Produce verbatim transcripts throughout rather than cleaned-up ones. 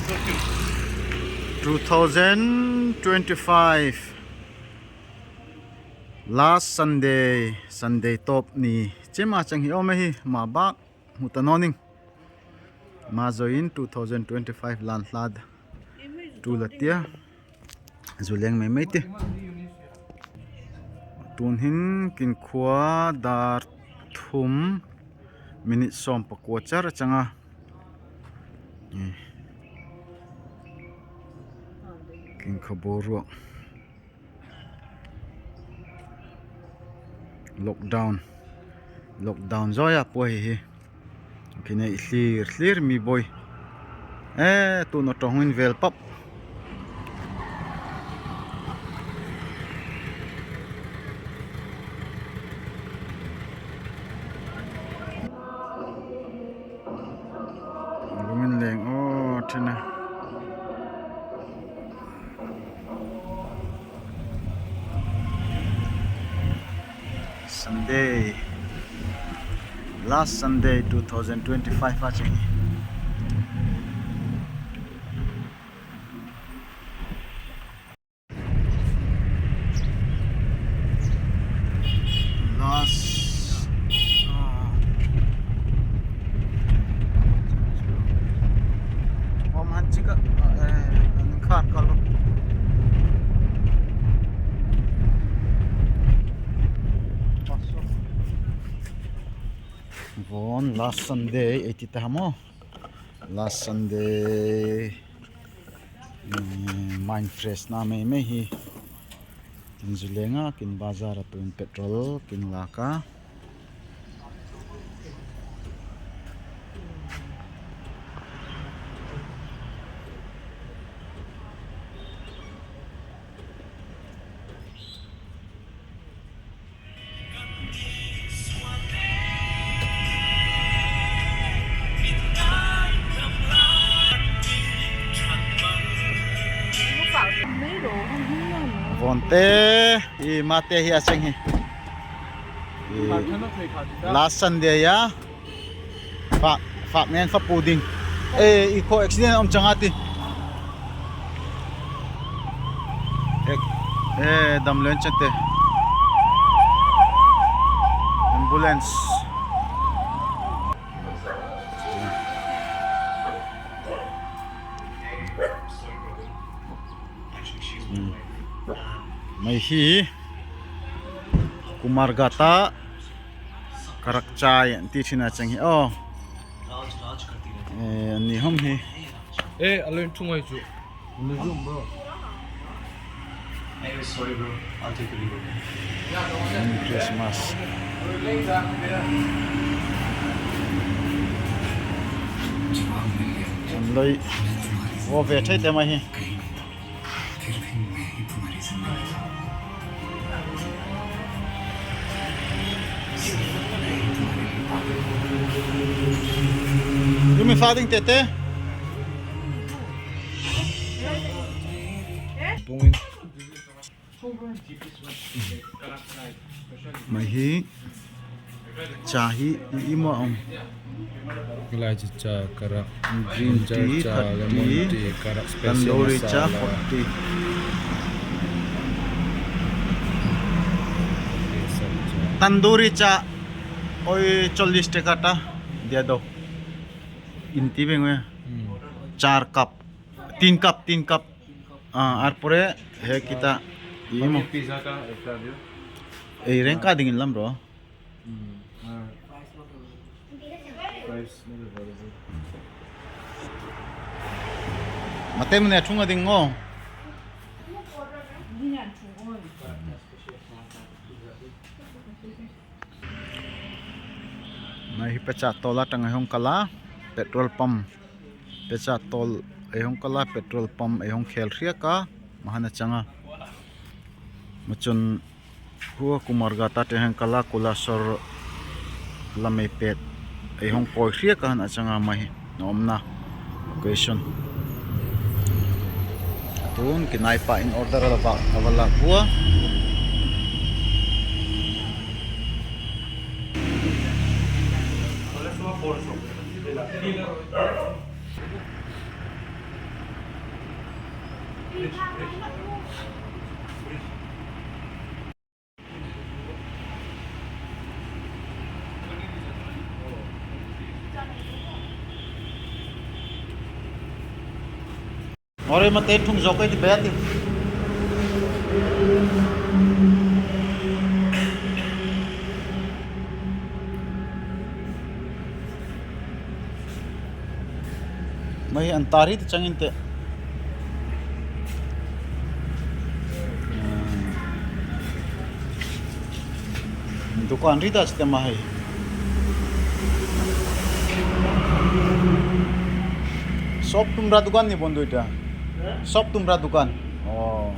Two thousand twenty-five last Sunday, Sunday top ni chema chang hi om hi, ma bak mu ta non ing. Ma zoin two thousand twenty-five lan hlad tu la tia. Zu leng mei mei te. Tun hin kin khua dar thum minute som pakua char chang a. Kin khua bo ruak. Lockdown. Lockdown zoi a pua hi hi. Kine i thlir thlir mi boi. E, tun a tong in vel pap. Lungin leng o thina. Sunday, last Sunday two thousand twenty-five a chang. Last, ah. Om han chika, eh, an khar kalo. Von last Sunday, eighty ta mo. Last Sunday. Mind fresh na mei mei hi. Kin zu leng a, kin bazar a tun petrol kin lak a. Von te, i ma te hi a cheng hi. I last Sunday a. Fa, fa men fa pu ding. E, i kho accident om chang a ti. E, e, dam len chen te. Ambulance. Hmm. Mei hi. Kumarghat a. Karak chai, an ti thina chang hi. Oh. Eh, ani hom hi. Eh, alun thung ai chu. Hey, sorry, bro. I'll take a leave. Merry Christmas. An loi. Wo ve thei te mai hi. Lumi fa ding tete. Pungin. Mei hi. Cha hi i, i mo om. Elaichi cha, karak. Green tea, thirty. Tandoori cha, forty. Tandoori cha, oi, chollis taka ta diya do. Inti beng we. Hmm. Char cup, tin cup, tin cup. Ah, ar pore he kita. Imo. Pizza ka ekta diyo. Ei reng ka dingin lam bro. Hmm. Ah. Price not available. Mate mane thung ading ngo. Mei hi Pecah Toll a tang ei hung kal a, petrol pump. Pecah Toll ei hung kal a, petrol pump ei hung khel riak a, mahan a chang a. Machun hua Kumarghat a tang ei hung kal a, Kulasor lam ei pet ei hung poi riak a, han a chang a mei hi. Omna location. Tun kinai pa in order a la ba, a ba la bua. Ore mate thung jok ai di beti. Mai an tari te changin te. Dukan ri da chite mahai. Sob tumra dukan ni bondhu ita? Sob tumra dukan. Oh.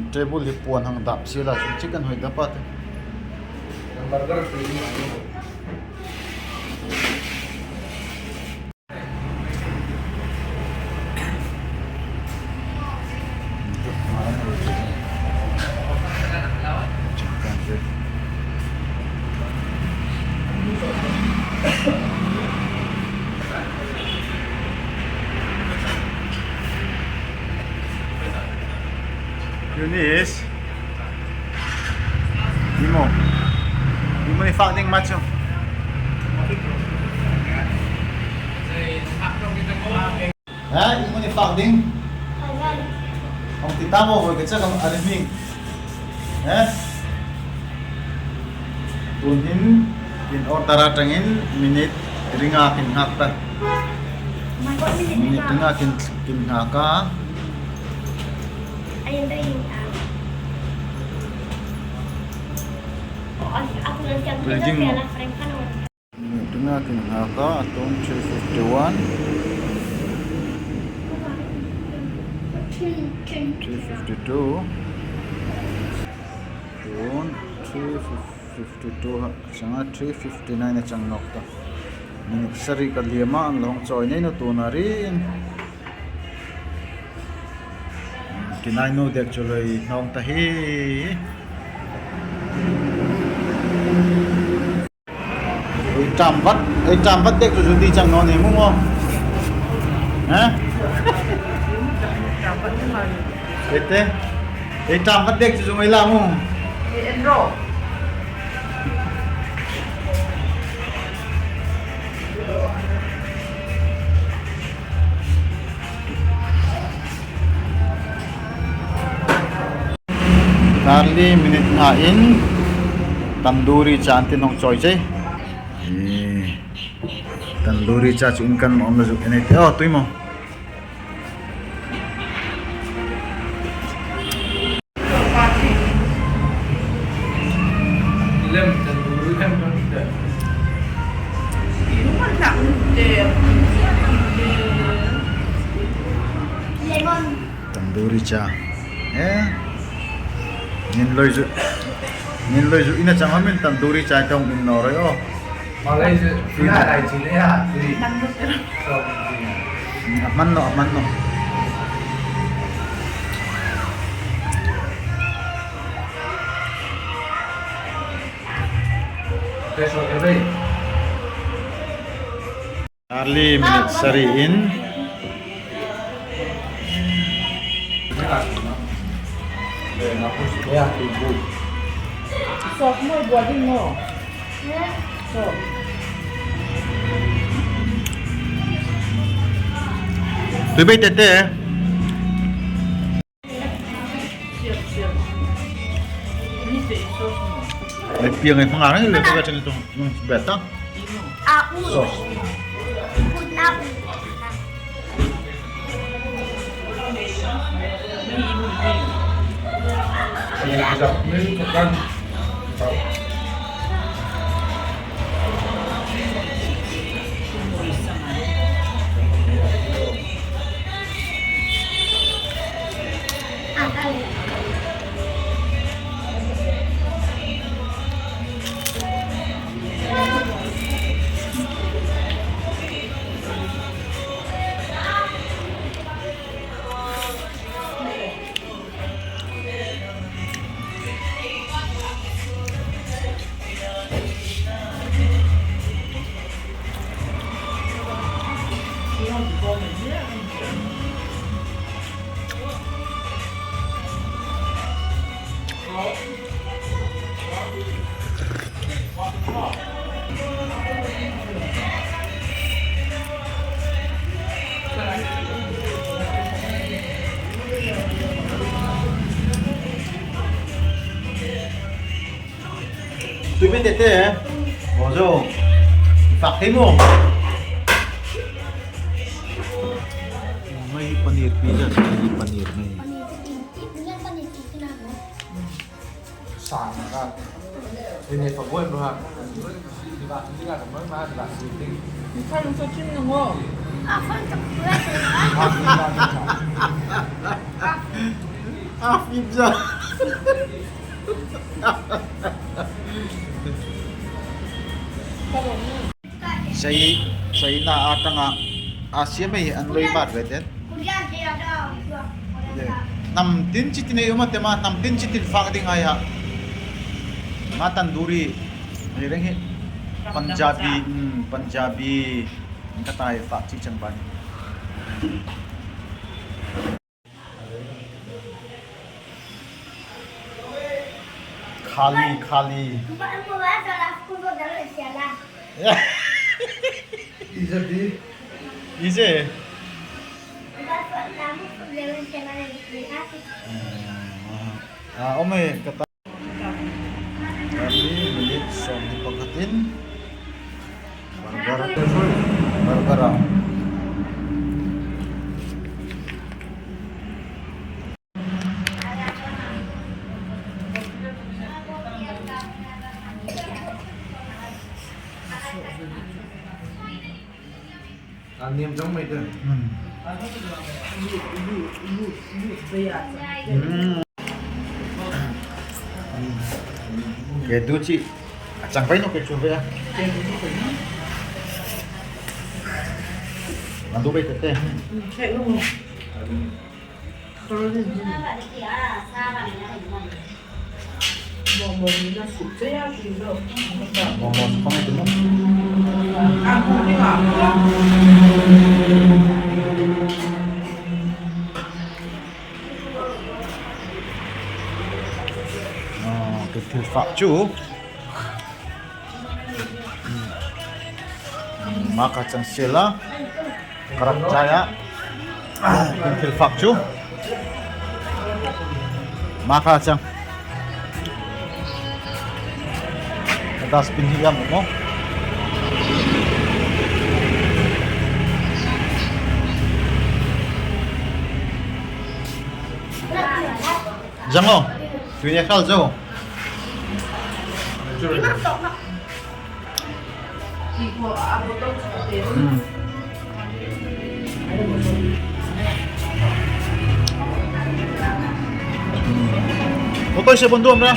Table hi puan hang dap sila, chicken hoi dap ate. Eunice. Imo. Imo ni fak ding macho. Ha, imo ni fak ding. Ong ti tamo ko ke chak am aliming. Ha? Tun hin kin order a tang in minute ri nga kin hak ta. Minute ri nga kin, kin hak a. Building mo. Minute ri nga kin hak a, tun three fifty one. Three fifty two. Tun three fifty two ha, chang a three fifty nine a chang nawk ta. Minute sari ka liam a an long choi nei no tun a rin. Kinai no dek chu loi nong ta hi. Ei tam vat, ei tam vat dek chu chu di chang no ne mu mo. Ha? Ete. Ei tam vat dek chu chu ei la mu. Early minute nga in tandoori cha an tin hong choi chei. Tandoori cha chu in kan mo om la zuk en ei te o tui mo. Lemon. Tandoori cha. Eh. Nin loi zu. Nin loi zu ina chang amin tandoori cha tong in no roi o. Malai zu. Ina lai zu ne ya. Aman no, aman no. Early minute sari in. Tui bei tete. Ai piang ai hmang arang le ka chang tu nung beta. Sauce. Te, bo zo. Fak thei mo. Ngai paneer pizza, ngai paneer ngai. Sang ka. Ini pagoi bro. Ini ka teman mah nasi ding. Ini kan lusa cim nang wo. Afan tak kuat. Afan tak kuat. Afan tak kuat. Sai, sai na atang a, a siam ei an loi mar ve ten. Namtin chitin ei um a tema namtin chitin fak ding ai ha. Ma tandoori. Ei reng hi. Punjabi, hmm, Punjabi. Ka tai fak chi chang ban. Khali, khali. Ise di? Ise? Ah, ome kata. Kami minit som di pakatin. Burger. Burger. Onion jong mai te. Hmm. Hmm. Kedu chi. Achang pai no kedu pai a. Madu pai tete. Ketil fak chu. Maka chang sela. Karak chaya. Ketil fak chu. Maka chang. Dustbin hi am mo. Jang o. Tui ne khal jo. Hmm. Photo se bun duam ra.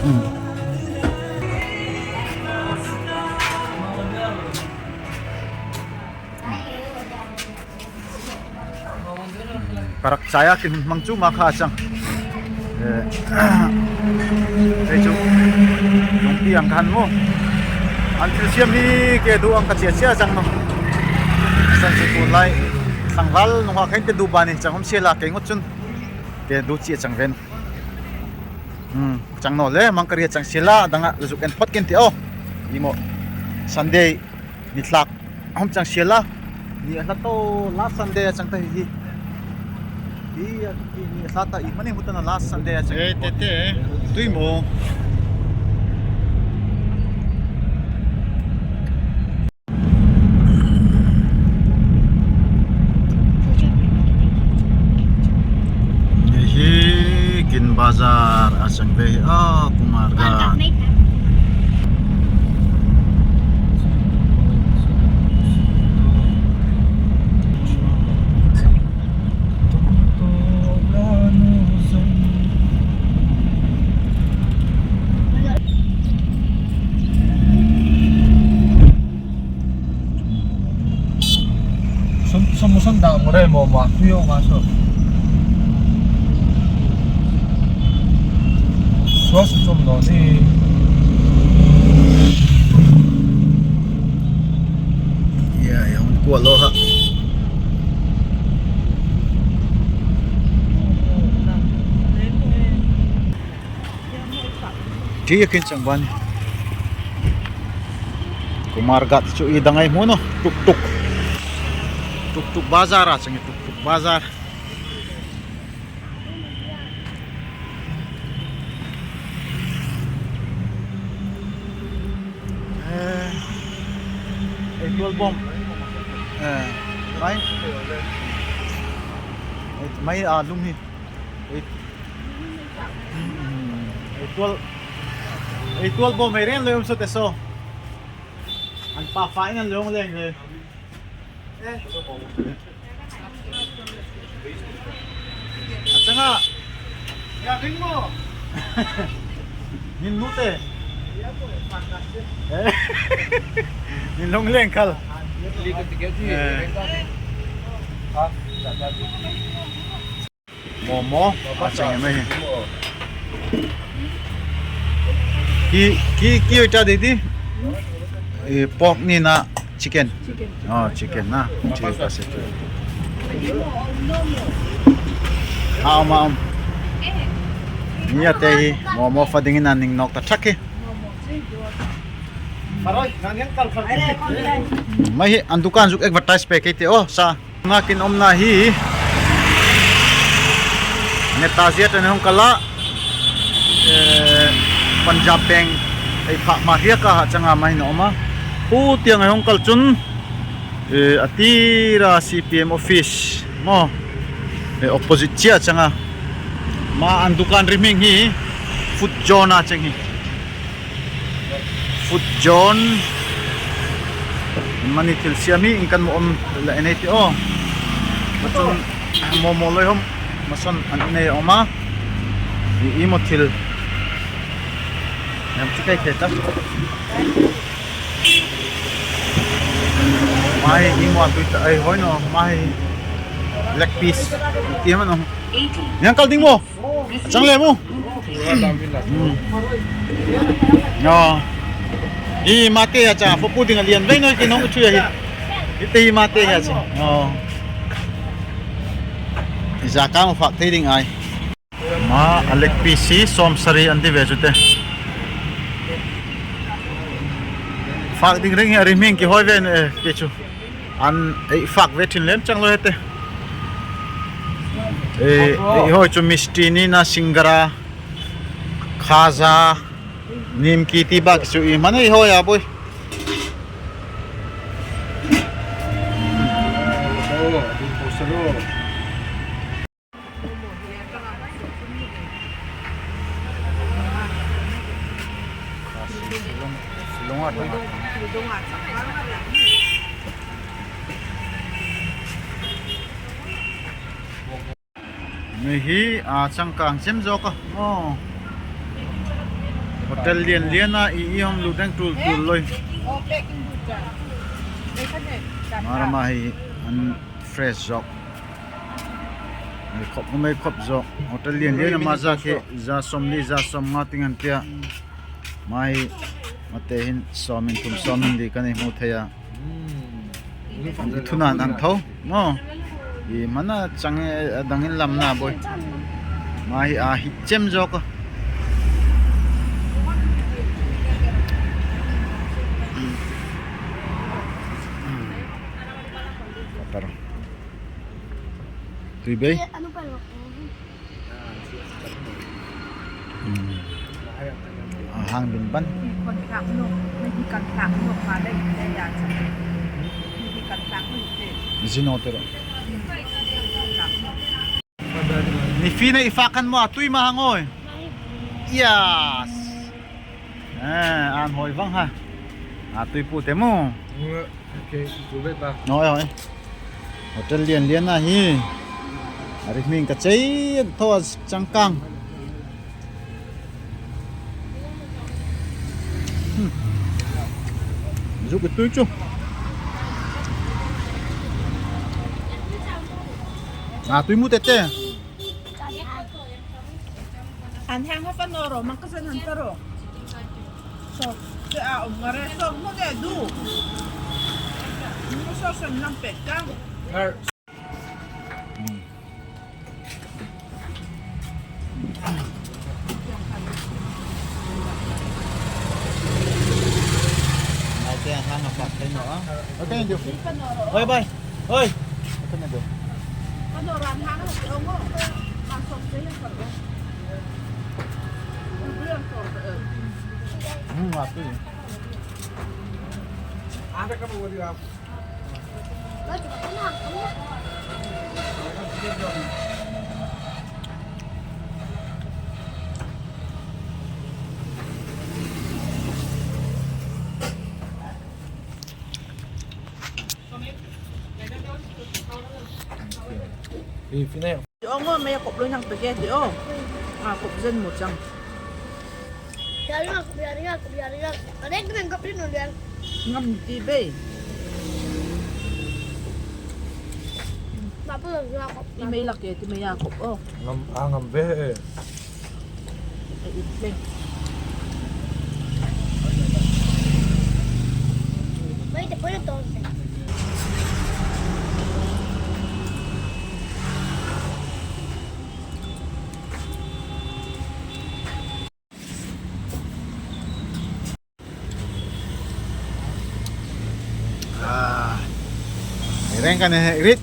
Hmm. Karak chaya kin mang chu Maka chang. Eh, chu. Nong pi ang kan mo. An thil siam hi kedu ang ka chia chia chang no. San si ku lai. Sang val nong ha khen kedu ba ni chang hom sela kei ngot chun. Kedu chia chang ven. Hmm, chang no le mang kari chang sela dang a zuk en phot kin ti o. Imo Sunday. Ni tlak hom chang sela. Ni a hla to last Sunday a chang ta hi hi. Hi a, hi ni a hla ta i mani mu ta na last Sunday a chang. Eh, tete. Tui mo. Hi Kin Bazar a chang ve hi a, Kumarghat. Som, som, som dang mo re mo ma kuyo nga so. Suas som no ni. Ya, ya, un kualo ha. Ti yakin chang ban. Kumarghat chu i dang ai mu no, tuk tuk. Tuk tuk bazar a chang, tuk tuk bazar. Eh, eh, tual bom. Eh, mai. Eh, mai a lum hi. Eh. Eh, tual. Eh, tual bom mai ren lo um so te so. An pa fa in an long leng le. A chang a. Nin nu te. Nin long leng khal. Momo a chang em hi. Ki, ki, ki oi ta di di. Eh, pork ni na chicken. Chicken. Oh, chicken na. Chicken ka se. Am, am. Ni a te hi momo fa ding in a ning nok ta thak hi. Mai hi an dukan zuk advertise pe kei te o sa. Nga kin omna hi Netaji a ten hong kal a, eh, Punjab Bank ei phak ma hiak a ha chang a mai na om a. Hu tiang ei hong kal chun, eh, a tir a C P M office maw, eh, opposite chia chang a. Ma an dukan ri hming hi Food Zone a chang hi. Food Zone. Mani thil siam hi in kan mu om la en ei ti o. Machun momo loi hom. Mason an nei om a. I, i mo thil. Em chi kai theta. Mai i mo a tui ta ei hoi no mai. Leg piece. Ti ma no. Yang kal ding mo. Chang le mu. Hmm. Aw. Hi mate a cha, fopu ding a lian vei no ki nong chu ya hi. Hi te hi mate a cha. Aw. Za ka mo fak thei ding ai. Ma a leg piece sawm sari an ti ve chu te. Fak ding ring a ri hming ki hoi ve ne, eh, ke chu. An ei fak ve thin lem chang lo hete. Ei, ei hoi chu misti ni na singara, khaza, nimki ti bak chu i man ei hoi a boi. Ni hi, a, changkang chem zo ka. Aw. Hotel lian lian a i, i hom lut deng tul tul loi. Mara ma hi an fresh zok. Mei khop, mei khop zok. Hotel lian lian a ma za ke, za som li, za som nga ting an tia. Mai, mate hin som in thum som in li kan i mu thei a. An i thuna an tho. Ngo. I mana chang a dang in lam na boi. Mai a hi chem zok a. Tui bei. Hmm. A hang bin ban. Zino tero. Ni fi na i fa kan mo a tui ma hang oi. Yes. Eh, an hoi vang ha. A tui pu te mo. Hoi, hoi. Hotel lian lian a hi. A ri hming ka chei tho a changkang. Hmm. Zuk i tui chu. A tui mu tete. An hang ha pa noro, mang ka san han taro. So, te a um ngare so mo de du. Mo so san lam pet ka. Mai te hang a pak te no a. Okay, thank you. Bye bye. Oi. Hmm, mati. Ong o, mei a kop loi nang pek e ti o. A kop zen mo chang. Ngam ti bei. I mei lak e ti mei a kop o. Ngam, a ngam be e. Ah, reng kan e rit.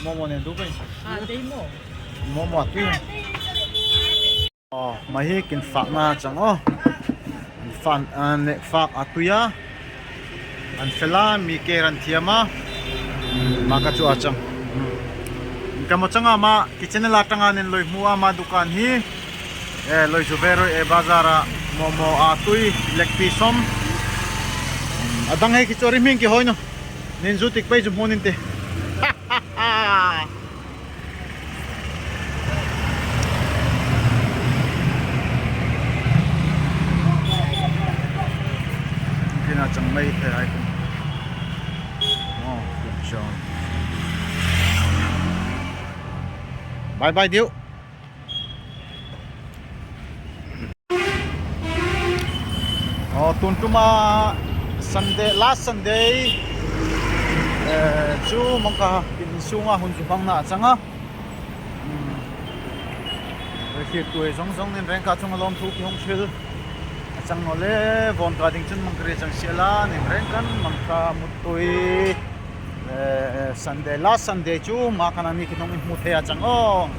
Momo nen du pen. Momo a tui. O, mei hi kin fakna chang o. Fan, a, nek fak a tui a. An fel a, mi ke ran thiam a. Ma ka chu a chang. Ka mo chang a ma, ki channel a tang a nen loi mu a ma dukan hi. E, loi zu ve roi e bazar a momo a tui leg piece som. A dang hei ki chori hming ki hoi no. Nin zu tik pei zu hmu nin te. Kin a chang mei the ai. Oh, good job. Bye bye diu. O, tun tuma Sunday, last Sunday, e, chu Mangkha kin sunga hun zu hmangna a chang a. Hmm. Khirtu zong zong nin rengka chunga lawmthu ki hong hril a chang naw le, von ka ding chun Mangkha ri chang siala, nin rengkan Mangkha mutui, e, Sunday, last Sunday chu ma ka nang ni kin hong in hmu thei a chang o.